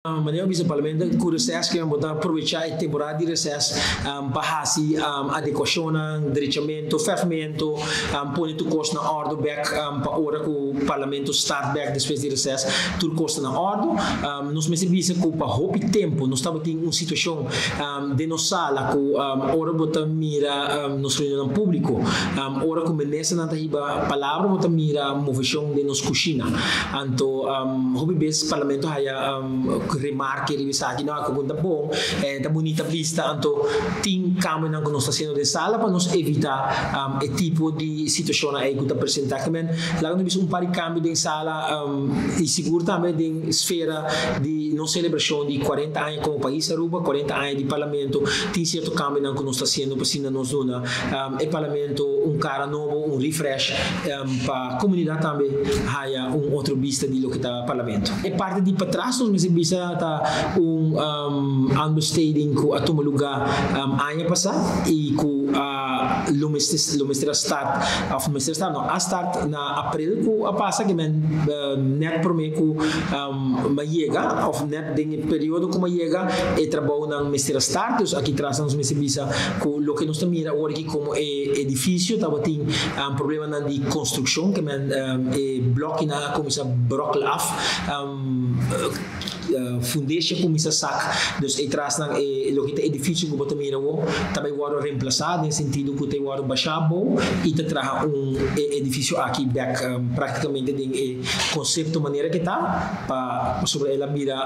Manera bisa Parlamento ku reses ke bo ta aprovechá e temporada di reses pa hasi adekuashonnan, drechamentu, fèrfmentu, pone tur kos na òrdu bèk pa ora ku Parlamento start bèk despues di reses tur kos ta na òrdu. Nos mester bisa ku pa hopi tempu nos tabatin un situashon den nos sala ku ora bo ta mira nos reunionnan públiko, ora ku ministernan ta hiba palabra bo ta mira moveshon den nos kushina. Anto hopi bes Parlamento haya remarke riba esaki, no, ku ta bon, ta bunita bista, anto tin kambionan ku nos ta hasiendo den sala pa nos evitá e tipo di situashonnan ei ku ta presentá. Ke men laga nos bisa un par di kambio den sala i sigur tambe den sfera di nos selebrashon di 40 aña komo pais Aruba, 40 aña di Parlamento, tin sierto kambionan ku nos ta hasiendo pa asina nos duna e Parlamento un kara nobo, un refresh pa komunidat tambe haya un otro bista di loke ta Parlamento. E parti di patras nos mester bisa ta un aanbesteding ku a tuma lugá aña pasá i ku a lo mester lo mester a start òf mester a start no a start na aprel ku a pasa ke men nèt promé ku m'a yega òf nèt den e periodo ku m'a yega e trabounan mester a start. Dus aki tras nos mester bisa ku loke nos ta mira awor aki komo e edifisio tabatin problemanan di konstrukshon ke men e blòkinan a kuminsá bròkel af, fundeshi a kuminsá sak, dus e trasnan e loke ta edifisio ku bo ta mira awor ta bai wòrdu remplasá den sentido ku ta e wòrdu bashá abou i ta traha un e edifisio aki bèk praktikamente den e konsepto manera ke ta pa pasobra el a bira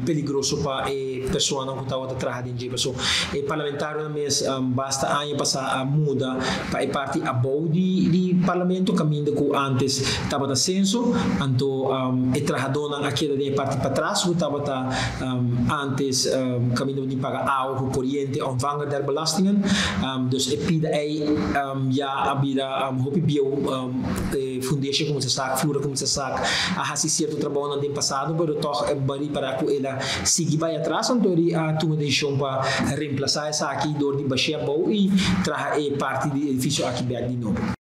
peligroso pa e personanan ku tabata traha den dje paso e parlamentarionan mes basta aña pasá a muda pa e parti abou di di parlamento kaminda ku antes tabata senso anto e trahadónan a keda den e parti patras ku tabata antes kaminda bo tin paga awa ku koriente ontvanger der belastingen dus e pida ei ya a bira hopi bieu e fundeshi a kuminsá sak flur a kuminsá sak a hasi sierto trabounan den pasado pero tòg e bari para ku el a sigui bai atras anto ri a tuma desishon pa remplasá esaki dor di bash'é abou i traha e parti di edifisio aki bèk di nobo.